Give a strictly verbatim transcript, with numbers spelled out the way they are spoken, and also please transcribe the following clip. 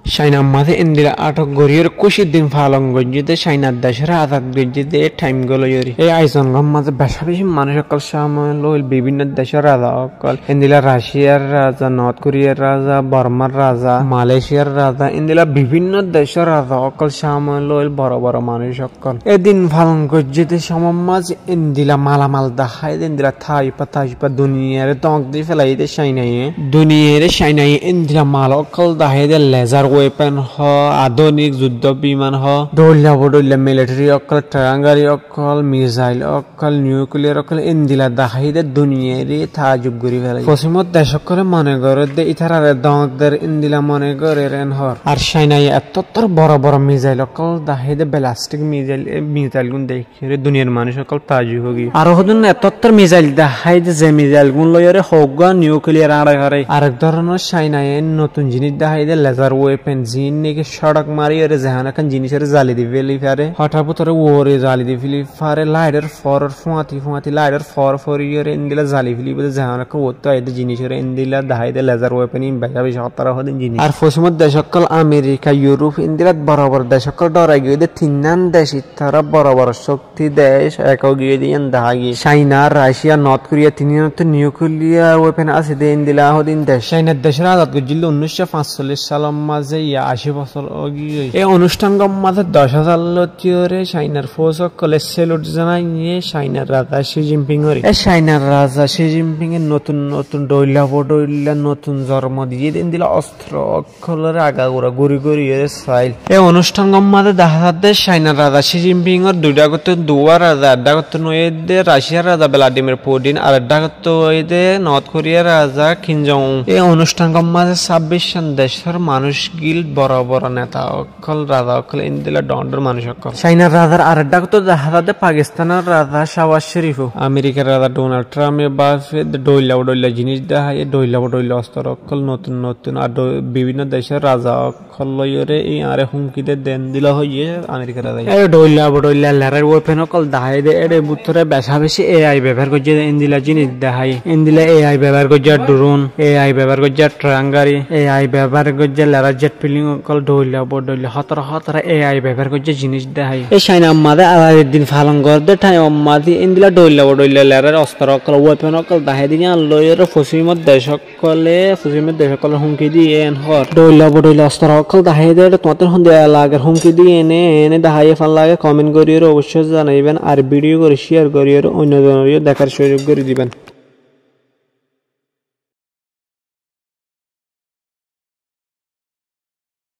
Cainar mazé endila atok goríyore kúcir din falon goijjé dé, Cainar decóre azad goijjé dé thaim góloi yóre. Ei aizongor mazé becá-becí manúic ókkol cámil óil, bibínno decór raza ókkol, endila Racíyar raza, Not Koriyar raza, Bormár raza, Maléciyar raza, endila bibínno decór raza ókkol cámil óil, boro-boro manúic ókkol. E din falon goijjé dé cámor mazé endila malamal daháiye dé, endila taájubba-taájubba, duniyaré dóñk di félaiyé dé Cainaye. Duniyaré Cainaye endila mal ókkol daháiye dé, lezar wepen hoó, adúnik zuddó biman hoó, dhoilla bodhoilla militeri ókkol, théngari ókkol, mizail ókkol, niukliyar ókkol, endila daháiye dé duniyaré taájub gorí félaiyé. Fosímor dec ókkole mone goré dé ítararé dóñk der, endila mone gorér en hoór. Ar Cainaye ettóttor boro-boro mizail ókkol daháiye dé, belastik mizail, e mizailgún dek- Ere duniyar manúic ókkol taájub ói giyé. Aró hodún ettóttor mizail daháiye dé, ze mizailgún loiyóre hoggúa niukliyar añçái faré. Arek dóronor Cainaye notun jiníc daháiye dé, lezar wepen, ziín niki cóçok mariyóre zehón ekkán jinícóre zali di féli faré. Hotár bútore uore zali di féli faré, laitor foór fúañti-fúañti, laitor foór foriyóre endila zali félaibo dé, zehón ekkán uottú aiyé dé jinícóre endila daháiye dé, lezar wepen ín becá-becí hótara hodún jiníc. Ar fosímor dec ókkol Amerika, Iuróp, endilat boro-boro dec ókkol dórai giyé dé, tinnán dec ítara boro-boro cók- ti dec ek ói giyé dé yían dahá giyé. Caina, Raciya, Not Koriya, tiníyanottú niukliyar wepen asé dé endila hodún dec. Cainar decóre azad goijjíl dé unnúiccó fañsollic salor mazé, yá ací bosór ói giyé. E onustangor mazé doc házar lóti yóre Cainar fous ókkole selut zanaiyé Cainar raza Xi Jinpingoré. E Cainar raza Xi Jinpinge notun notun dhoilla bodhoilla notun zormo diyé dé endila ostro ókkolore agagura gúri gúri yóre sail. E onustangor mazé dahá zadde Cainar raza Xi Jinpingor dui dhákottú duwá raza, ek dhákottú óiye dé Raciyar raza Vladimir Putin, ar ek dhákottú óiye dé Not Koriyar raza Kim Jong Un. E onustangor mazé sábbiccán decór manúic gil, boro boro neta ókkol, raza ókkol, endila dhoóñr dhoóñr manúic ókkol. Cainar razar ar ek dhákottú dahá zadde Pakistanor raza Chabaz Sharif ó. Amerikar raza Donald Trump e báfe dé dhoilla bodhoilla jiníc daháiye, dhoilla bodhoilla ostro ókkol, notun notun ar dho-, bibínno decór raza ókkol loiyóre íñare húmki de dé endila hoiyé Amerikar razaye. E dhoilla bodhoilla lerar wepen ókkol daháiye dé, éçe bútore becá-becí A I bebohár goijjé dé endila jiníc daháiye. Endila A I bebohár goijjé, drone, A I bebohár goijjé, théngari, A I bebohár goijjé, lerar jet filing ókkol, dhoilla bodhoilla hótara hótara A I bebohár goijjé jiníc daháiye. E Cainar mazé azador din falon gorér dé thaimor mazé endila dhoilla bodhoilla lerar ostro ókkol, wepen ókkol daháiye dé yían loiyóre fosímor dec ókkole, fosímor dec ókkolore húmki diyé en hoór. Dhoilla bodhoilla ostro ókkol daháiye dé, éçe tuáñttor hondilla lager húmki diyé né, ene daháiye fán lage comment goríyore oboicco zanaiben, ar video gán share goríyore oinno zonoré dekár cúzuk gorí diben.